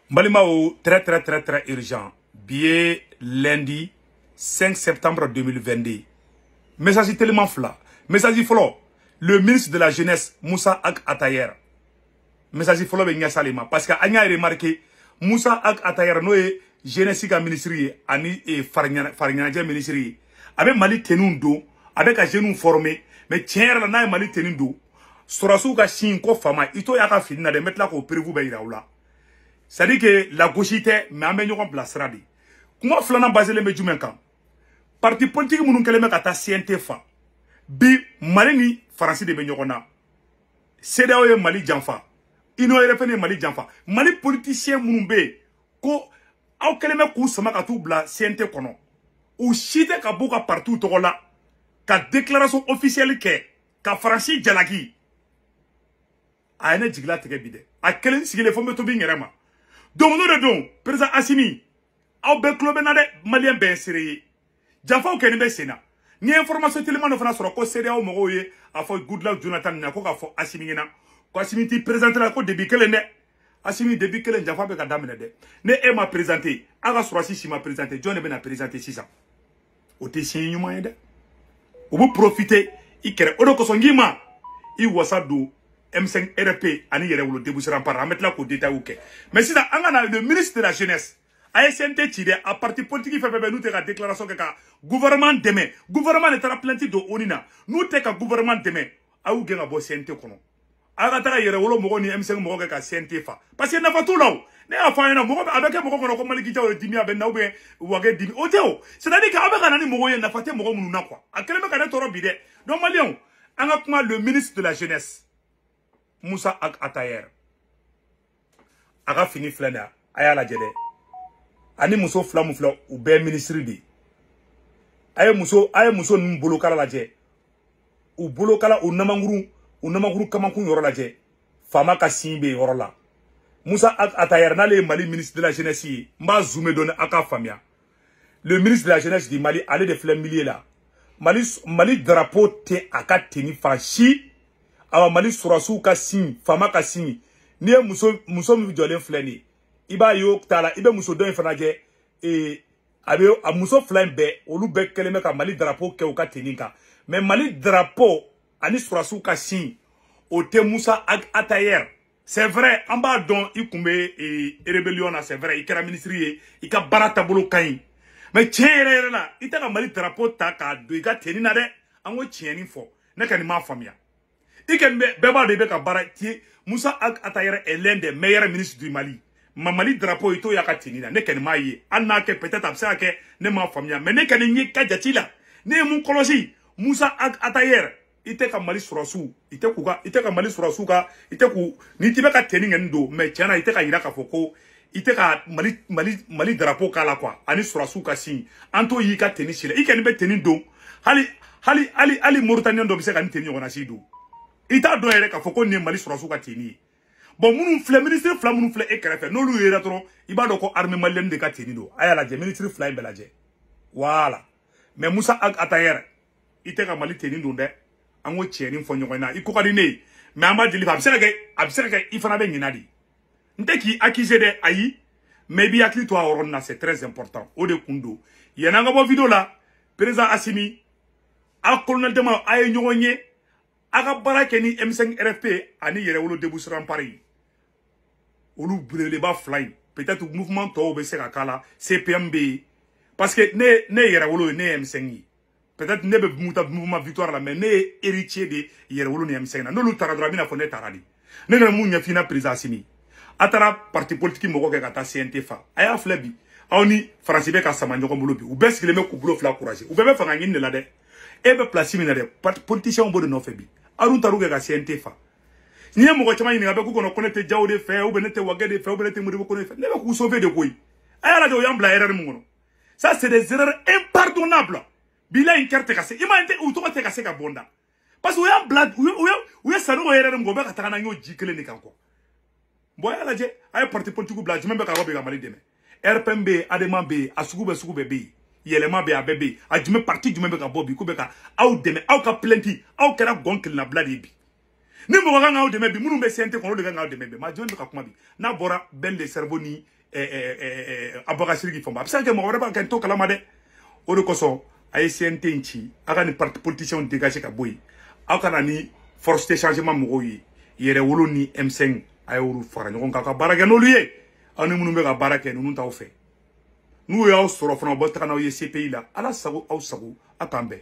Balimaw, très très très très urgent. Bi ye lundi 5 septembre 2022. Message tellement fila. Message fɔlɔ, le ministre de la Jeunesse, Moussa Ag Attaher. Message fɔlɔ bɛ ɲɛsin ale ma parce que an y'a remarqué, Moussa Ag Attaher, n'o ye jeunesse ka ministre ye ani fariɲɛnajɛ ministre ye, a bɛ Mali tenue don, a bɛ ka jeunes former. Mais tiɲɛ yɛrɛ la, n'a ye Mali tenue don, sɔrɔsiw ka sin ko faama i t'o y'a ka fini na dɛ. N bɛ tila k'o preuve bɛɛ yira aw la. C'est à dire que lagosi tɛ, mais an bɛ ɲɔgɔn bilasira de. Kuma filanan baselen bɛ jumɛn kan? Parti politique minnu kɛlen bɛ ka taa CNT fa bi, Mali ni Faransi de bɛ ɲɔgɔn na. CEDEAO ye Mali janfa, Union européenne ye Mali janfa. Mali politicien minnu bɛ yen ko aw kɛlen bɛ k'u sama ka t'u bila CNT kɔnɔ, u si tɛ ka b'u ka partiw tɔgɔ la ka déclaration officielle kɛ ka Faransi jalaki. A ye ne jigila tigɛ bi dɛ. A kelen sigilen fo n bɛ tobi n yɛrɛ ma. Donc n'o de don, président Assimi, aw bɛɛ tulo bɛ na dɛ. Maliyɛn bɛɛ ye seere ye, janfaw kɛni bɛ sen na. Ni ye information teliman dɔ fana sɔrɔ ko CEDEAO mɔgɔw ye a fɔ Goodluck Jonathan na ko k'a fɔ Assimi ɲɛna ko Assimi t'i présenté la, ko depuis kelen dɛ. Assimi, depuis kelen janfa bɛ ka daminɛ dɛ. Ne e ma présenté, aw ka sɔrɔsi si ma présenté, jɔn de bɛna présenté sisan? O tɛ signe ɲuman ye dɛ. U bɛ profiter i kɛrɛ. O de kosɔn n k'i ma i wasa don M5 RP ani Yɛrɛwolo Debout sur Rempart. An bɛ tila k'o détail kɛ. Mais sisan, an ka na le ministre de la Jeunesse. A ye CNT ci dɛ. A parti politique fɛn fɛn bɛ n'u tɛ ka déclaration kɛ ka gouvernement dɛmɛ, gouvernement de taara plainte don ONU na, n'u tɛ ka gouvernement dɛmɛ, a y'u gɛn ka bɔ CNT kɔnɔ. A ka taga Yɛrɛwolo mɔgɔw ni M5 mɔgɔw kɛ ka CNT fa, parce que nafa t'u la. O ne y'a fɔ a ɲɛna, mɔgɔ a bɛ kɛ mɔgɔ kɔnɔ ko Maliki Jaw ye dimi a bɛ na ou bien Wage dimi, o tɛ o. C'est à dire que aw bɛ ka na ni mɔgɔw ye, nafa tɛ mɔgɔ minnu na quoi. A kɛlen bɛ ka ne tɔɔrɔ bi dɛ. Donc maliyɛnw, an ka kuma le ministre de la Jeunesse, Moussa Ag Attaher. A ka fini filɛ nin ye, a y'a lajɛ dɛ. Ani muso fila mun filɛ, u bɛɛ ministre de ye. A ye muso ninnu bolokala lajɛ, u bolokala, u namankuru, u namankuru kamankun yɔrɔ lajɛ, faama ka sin bɛ yɔrɔ la. Moussa Ag Attaher, n'ale ye Mali ministre de la Jeunesse ye, n b'a zoomer dɔɔni a k'a faamuya. Le ministre de la Jeunesse du Mali, ale de filɛ milieu la. Mali drapeau tɛ a ka tenue fan si. Awa, Mali sɔrɔsiw ka sin, faama ka sin. N'i ye muso min jɔlen filɛ nin ye, i b'a ye o t'a la. I bɛ muso dɔ in fana jɛ ee, a bɛ a muso fila in bɛɛ, olu bɛɛ kɛlen bɛ ka Mali drapeau kɛ u ka tenue kan. Mais Mali drapeau ani sɔrɔsiw ka sin, o tɛ Moussa Ag Attaher. C'est vrai, an b'a dɔn i kun bɛ rébellion na. C'est vrai, i kɛra ministre ye, i ka baara taabolo ka ɲi. Mais tiɲɛ yɛrɛ yɛrɛ la, i tɛ ka Mali drapeau ta k'a don i ka tenue na dɛ. An ko tiɲɛni fɔ, ne ka nin m'a faamuya. I kɔni bɛ, bɛɛ b'a dɔn i bɛ ka baara ti. Moussa Ag Attaher est l'un des meilleurs ministres du Mali. Ma Mali drapeau, i t'o y'a ka tenue na. Ne kɔni m'a ye. Hali n'a kɛ, peut-être a bɛ se ka kɛ ne m'a faamuya, mais ne kɔni ye ka jate la, ne ye mun kɔlɔsi? Moussa Ag Attaher, i tɛ ka Mali sɔrɔsiw, i tɛ k'u ka, i tɛ ka Mali sɔrɔsiw ka, i tɛ k'u ni t'i bɛ ka tenue ŋɛni don. Mais tiɲɛ na, i tɛ ka yira k'a fɔ ko i tɛ ka Mali drapeau k'a la quoi, ani sɔrɔsiw ka sin, an t'o y'i ka tenue si la. I kɔni bɛ tenue don, hali hali hali hali Mauritanien dɔ bɛ se ka nin tenue ɲɔgɔnna si don, i t'a dɔn yɛrɛ k'a fɔ ko nin ye Mali sɔrɔsiw ka tenue ye. Bon, minnu filɛ, ministre fila minnu filɛ e kɛrɛfɛ, n'olu yera dɔrɔn, i b'a dɔn ko armée malienne de ka tenue don. A y'a lajɛ, ministre fila in bɛɛ lajɛ, voilà. Mais Moussa Ag Attaher, i tɛ ka Mali tenue don dɛ. An ko tiɲɛni fɔ ɲɔgɔn na, i ko ka di ne ye, mais an b'a deli fɛ, a bɛ se ka kɛ, a bɛ se ka kɛ i fana bɛ ɲina de. N tɛ k'i accuser dɛ, ayi, mais i b'i hakili to a yɔrɔnin na, c'est très important. O de kun don. Yanni an ka bɔ vidéo la, président Assimi, aw colonel dama, a ye ɲɔgɔn ye, a ka baara kɛ ni M5 RFP ani Yɛrɛwolo Debout sur Rempart ye. Olu belebeleba fila in, peut-être mouvement tɔw bɛ se ka k'a la, CPM bɛ yen, parce que ne ye Yɛrɛwolo ye, ne ye M5 ye. Peut-être ne bɛ mouvement victoire la, mais ne ye héritier de Yɛrɛwolo ni M5 na. N'olu taara dɔrɔn, a bɛna fɔ ne taara de. Ne kɛra mun ɲɛf'i ɲɛna, président Assimi, a taara parti politique mɔgɔ kɛ ka taa CNT fa. A y'a filɛ bi, aw ni Faransi bɛ ka sama ɲɔgɔn bolo bi. U bɛɛ sigilen bɛ k'u bolo fila courage, u bɛɛ bɛ fanga ɲini de la dɛ. E bɛ place min na dɛ, parti politicien b'o de nɔfɛ bi. Aw dun taar'u kɛ ka CNT fa. N'i ye mɔgɔ caman ɲininka, a bɛ k'u kɔnɔ ko ne tɛ Jaw de fɛ, ou bien ne tɛ Wage de fɛ, ou bien ne tɛ Modibo Kone fɛ. Ne bɛ k'u sauver de koyi. A y'a lajɛ, o y'an bila erreur min kɔnɔ, ça c'est des erreurs impardonnables. Bilahi, n kɛra tɛ ka se i ma ye, u tɔgɔ tɛ ka se ka bɔ n da, parce que u y'an bila, u ye Sanogo erreur min kɛ, u bɛ ka taga n'an y'o ji kelen de kan quoi. Bon, a y'a lajɛ, a ye parti politique bila, jumɛn bɛ ka bɔ bi ka Mali dɛmɛ? RPM bɛ yen, ADEMA bɛ yen, a sugu bɛɛ, sugu bɛɛ bɛ yen, yɛlɛma bɛ yen, a bɛɛ bɛ yen. A jumɛn, parti jumɛn bɛ ka bɔ bi k'u bɛ ka aw dɛmɛ? Aw ka plainte, aw kɛra gɔn kelennabila de ye bi. Ni mɔgɔ kan k'aw dɛmɛ bi, minnu bɛ CNT kɔnɔ, olu de kan k'aw dɛmɛ bi. Maa jɔn bɛ ka kuma bi? N'a bɔra Ben le Cerveau ni Abubakar Sidiki Fɔnba, a bɛ se ka kɛ mɔgɔ wɛrɛ b'a kɛ n t'o kalama dɛ. O de kosɔn a ye CNT in ci, a ka nin parti politicien dégager ka bɔ yen. Aw kana ni force de changement mɔgɔw ye, Yɛrɛwolo ni M5, a y'olu fara ɲɔgɔn kan ka baara kɛ n'olu ye. Aw ni minnu bɛ ka baara kɛ, ninnu t'aw fɛ. N'u y'aw sɔrɔ fana, u bɛ taga n'aw ye CPI la. Ala sago aw sago, a k'an bɛn.